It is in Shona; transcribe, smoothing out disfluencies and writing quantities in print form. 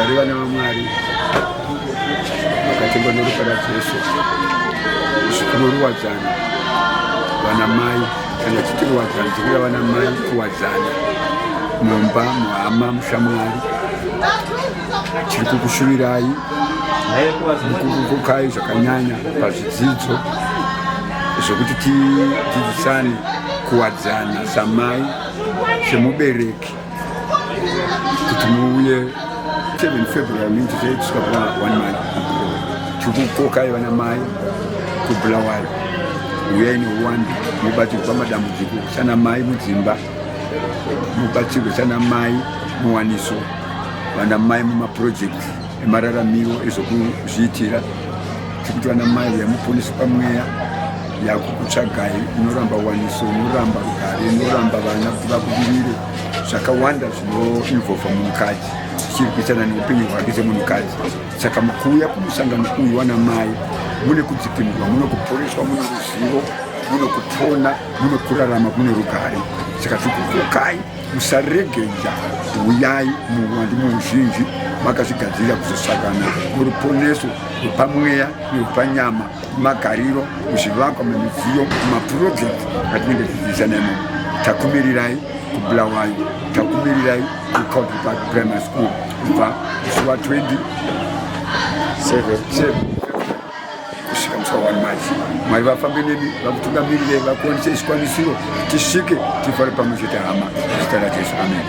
Rugare vana vaMwari vakatengwa neropa raJesu, zvikuru ruwadzano vana mai, kana titi ruwadzano tikuda vana mai kuwadzana mumba, muhama, mushamwari. Tiri kukushuvirai nekukukokai zvakanyanya pazvidzidzo zvekuti tidzidzisane kuwadzana samai semubereki kuti muuye 7 February minti zvaiswa pa 1 month. Tiri kukokai vana mai kuBulawayo, uyai neuwandu mubatsirwe pamadambudziko sana mai mudzimba, mubatsirwe sana mai muwaniso, vana mai mumapurojekti emararamiro ezvokuzviitira. Tiri kuti vana mai uya muponesi pamweya yakukutsvagai, inoramba waniso, inoramba rugare, inoramba vana kuti vabudirire, zvakawanda zvinoinvolva munhukadzi zvichiri kuitana neupenyu hwake semunhukadzi. Saka mukuuya kumusangano uyu wana mai mune kudzikinurwa, mune kuporeswa, mune ruzivo, mune kupona, mune kurarama, mune rugare. Saka tikukokai, musaregeja, uyai muwandu muuzhinji makazvigadzirira kuzosangana noruponeso rwepamweya nerwepanyama, magariro, muzvivakwa, mumidziyo, mumapurojekti atinenge tichidzidzisa nemo. Takumirirai kuBulawayo, takumirirai kuCowdray Park Primary School kubva musi wa 27 kusvika musi wa 1 March. Mwari vafambe nemi, vakutungamirire, vakuwanisei zvikwanisiro, tisvike tifare pamwe chete hama, zita raJesu, amen.